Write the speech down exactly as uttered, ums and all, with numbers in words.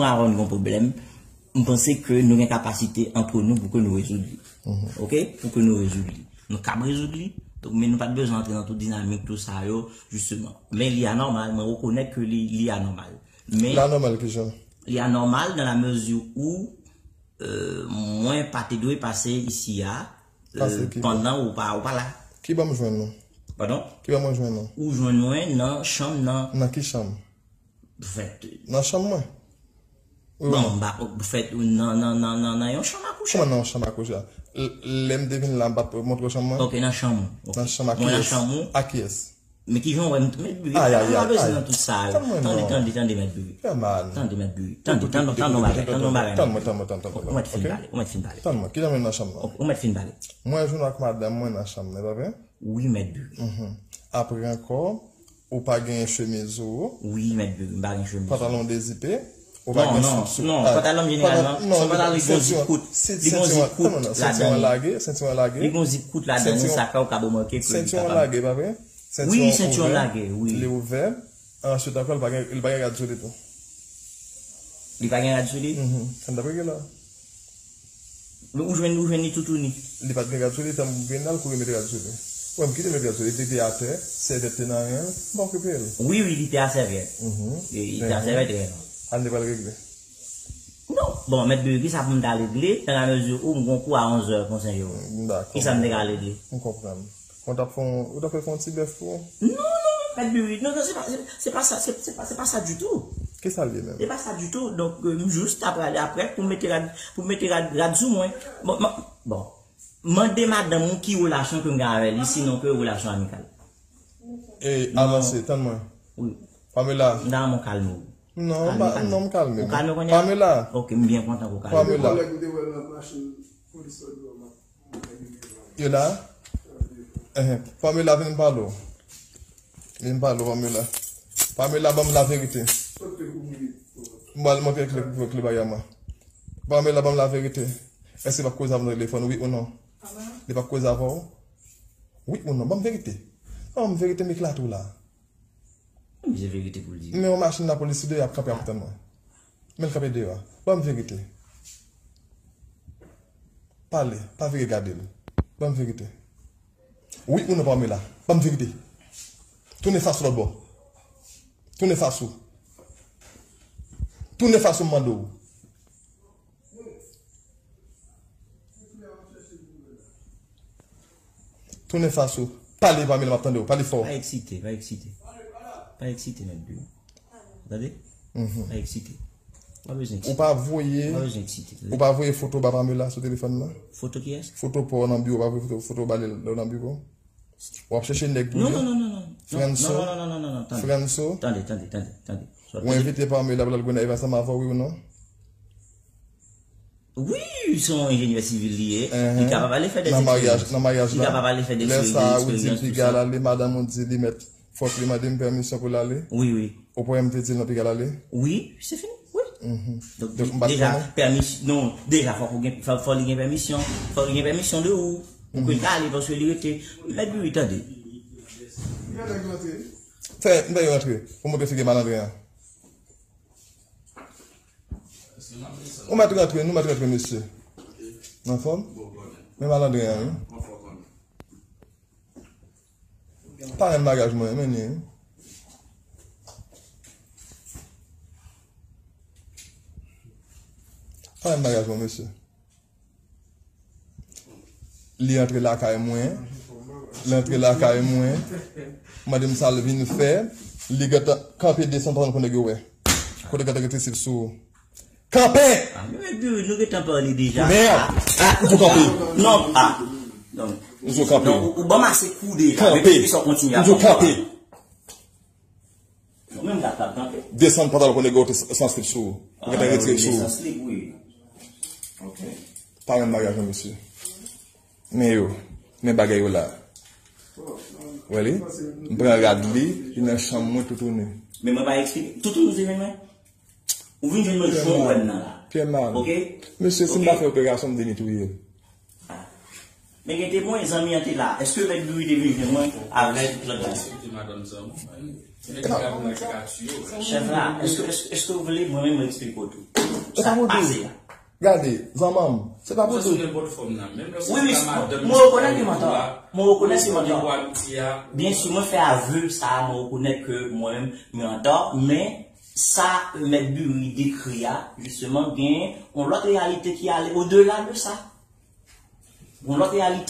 Aaron gen yon pwoblèm, m panse ke nou gen kapasite antre nou pou ke nou rezoud li. Ok? Pou ke nou rezoud li. Nou kab rezoud li, donk, men nou pa t bezwen antre nan tout dinamik, tout sa yo, jisteman. Men li anòmal, mwen rekonèt ke li, li anòmal. Men Li anòmal kijan? Li anòmal dans la mesure où, euh, mwen pa te dwe pase isi a, Pase euh, ki pandan ou pa, ou pa la. Ki ban m jwenn nou? Padon? Ki ban mwen jwenn nou? Ou jwenn mwen nan chanm nan. Nan ki chanm? Fèt. Nan chanm mwen? Wi, Bon, wi. m pa, fèt, nan, nan, nan, nan, nan yon chanm akouche. Kòman nan yon chanm akouche a? L- Lè m te vin la, m pa t montre w chanm mwen? Ok, nan chanm ou. Ok. Nan chanm a Mwen nan kiyès? chanm ou. A kiyès? Men kijan w wè m, Mèt Biri, Ay, ay, nou pa ay, bezwen ay. nan tout sa yo. Tann mwen Tande, non. tande, tande, Mèt Biri. Fè mal. Tande, Mèt Biri. Tande, Ekoute, tande, ekoute, tande yon ekoute, bagay, tande yon bagay, tande, tande, Mèt Biri. tande mwen, tande mwen, tande mwen, tande mwen, Ou mèt fin ok? pale, ou mèt fin pale. Tande mwen, ki jan m nan chanm nan? Ok, ou mèt fin pale. Mwen jwenn ak madanm mwen nan chanm nan, pa vre? Wi, Mèt Biri. Mhm. Apre ankò, ou pa gen chemiz ou. Wi, Mèt Biri, m pa gen chemiz. Pantalon dezipe, ou pa Non, gen non, slip sou. non, Ah, pantalon jeneralman, pantalon, non, se pantalon li gen sentiwon, zip kout. se- Li gen sentiwon, zip kout non, non, sentiwon ladan li. lage, sentiwon lage. Li gen zip kout ladan li, Sentiwon, sa ka ou ka remake ke li sentiwon kapab. lage, pa vre? Wi, Sentiwon sentiwon ouvè. lage, wi. Li ouvè. Answit ankò, li pa gen, li pa gen rad sou li tou. Li pa gen rad sou li? Mhm. Ann dapre gen la. Men ou jwenn, ou jwenn li toutouni. Li pa t gen rad sou li, tan m vin la, l kouri mete rad sou li. Wè, m kite met rad sou li, li te atè, sèvyèt te nan ren l, m pa okipe l. Wi, wi, li te a sèvyèt. Mhm. E, li te a Mhm. sèvyèt ren l. Ann li pral regle. Non, bon, Mèt Biri, kisa pou m ta regle, dans la mesure où m gon kou a onzè konsa yo. Dakò. Kisa m te ka regle? M konprann. Bon, t ap fè yon, ou t ap fè fè yon ti bèf pou ou? Non, non, Mèt Biri, non, non, se pa, se, se pa sa, se, se pa, se pa sa ditou. Kisa l ye menm? Se pa sa ditou. Donk, euh, m jis ta prale aprè pou mete rad, pou mete rad, rad sou mwen. Bon, ma- bon. Mande madanm ou ki relasyon ke m gen avè li, sinon ke relasyon amikal. E, Non. avanse, tann mwen. Wi. Pamela. M ta renmen w kalme w. Non, Kalme, pa- kalme. non, m kalme. Ou kalme kounye a? Pamela. Ok, m byen kontan ke w kalme. Pamela. Kòlèg ou te wè nan machin polis la dwòl la. Yo la? Ehe. Pamela, vin m pale w. Vin m pale w, Pamela. Pamela, ban m laverite. M pral montre kle, kle bagay mwen. Pamela, ban m laverite. Èske l ap koze avè w nan telefòn, wi ou non? Li p ap koze avè w? Wi ou non? Ban m verite. Ban m verite, m eklate w la. Misye verite pou l di. Men yon machin lapolis deyò ap kanpe ap tann mwen. Men l kanpe deyò a. Ban m verite. Pale, pa vire gade l. Ban m verite. Wi ou non, Pamela? Ban m verite. Tounen fas ou lòt bò. Tounen fas ou. Tounen fas ou, m mande w. Tounen fas ou. Pale, Pamela, m ap tande w. Pale fò. Pa eksite, pa eksite. Pa eksite, Mèt Biri. Tande? Mhm. Pa eksite. Pa bezwen eksite. Ou pa voye, Pa bezwen eksite. ou pa voye foto ba Pamela sou telefòn nan? Foto kiyès? Foto pa w nan biwo, ou pa voye foto, foto ba li lè w nan biwo? W ap chèche nèg pou Non, li? non, non, non, non. Franso? Non, non, non, non, non, non, tande. Franso? Tande, tande, tande, tande. Ou envite Pamela pou l al Gonayiv ansanm avè w, wi ou non? Wi, se yon enjenyè sivil li ye. Li Ehe. kapab ale fè de Nan maryaj, eksperyans. Nan maryaj Li la. kapab ale fè de Lè eksperyans, sa a, ou di eksperyans, tout Piga sa. l ale, madanm ou di li mèt, fòk li mande m pèmisyon pou l ale. Wi, wi. Ou pa menm te di l non, Piga l ale? Wi, se fini. Wi. Mhm. Donk, Donk, m pa t deja, konnen. pèmis-, non, deja, fòk ou gen, fò, fò li gen pèmisyon. Fòk li gen pèmisyon de ou. Pou ke Mhm. l ale, paske li rete. Mèt Biri, tande. Gen nèg rantre. Fè, m fè yo rantre. Pou montre figi malandren an. Ou mèt rantre, nou mèt rantre, mesye. Anfòm? Men malandren an, wi. Parenn maryaj mwen, men li, wi. Parenn maryaj mwen, mesye. Li antre lakay mwen. Li antre lakay mwen. Mande m sa l vin fè. Li gentan kanpe desann pantalon pou nèg yo wè. Kote gentan rete sou ou. Kanpe! Ah, men, men, nou gentan pale deja. Mèd! Ah, ah, ou tou kanpe. Non, ah. Non. Ou tou kanpe. Non, ou, ou ban m ase kou deja. Kanpe. Depi sa w kontinye ap Ou tou kanpe. Ou menm gad ap kanpe. Desann pantalon pou nèg yo te s-, san slip sou ou. Ou gentan retire sou ou. San slip, wi. Ok. Parenn maryaj mwen, mesye. Men yo. Men bagay yo la. Wè li? M pran rad li, li nan chanm mwen toutouni. Men mwen pa eksplike. Toutouni se jwenn mwen? Ou vin jwenn mwen jan w wè m nan la. Pyè mal. Ok? Mesye, si m pa fè operasyon, m te netwiye l. Ah. Te gen temwen, zanmi an te la. Èske Mèt Biri te vin jwenn mwen avèk lòt bagay? Te madanm zanmi. Mèt Biri ap mwen ka tiyo. Chèf la, èske, èske, èske w vle mwen menm mwen eksplike w tou? E pa pou tou. Gade, zanmanm, se pa pou Sa tou. se nenpòt fòm nan. Menm lè Wi, wi, se madanm mwen rekonèt li, mwen tò. Mwen rekonèt li, mwen tò. Pou amitiya. Byen si mwen fè avè sa, mwen rekonèt ke mwen menm mwen antò, men sa Mèt Biri dekri a, jisteman, gen yon lòt reyalite ki ale odela de sa. Yon lòt reyalite.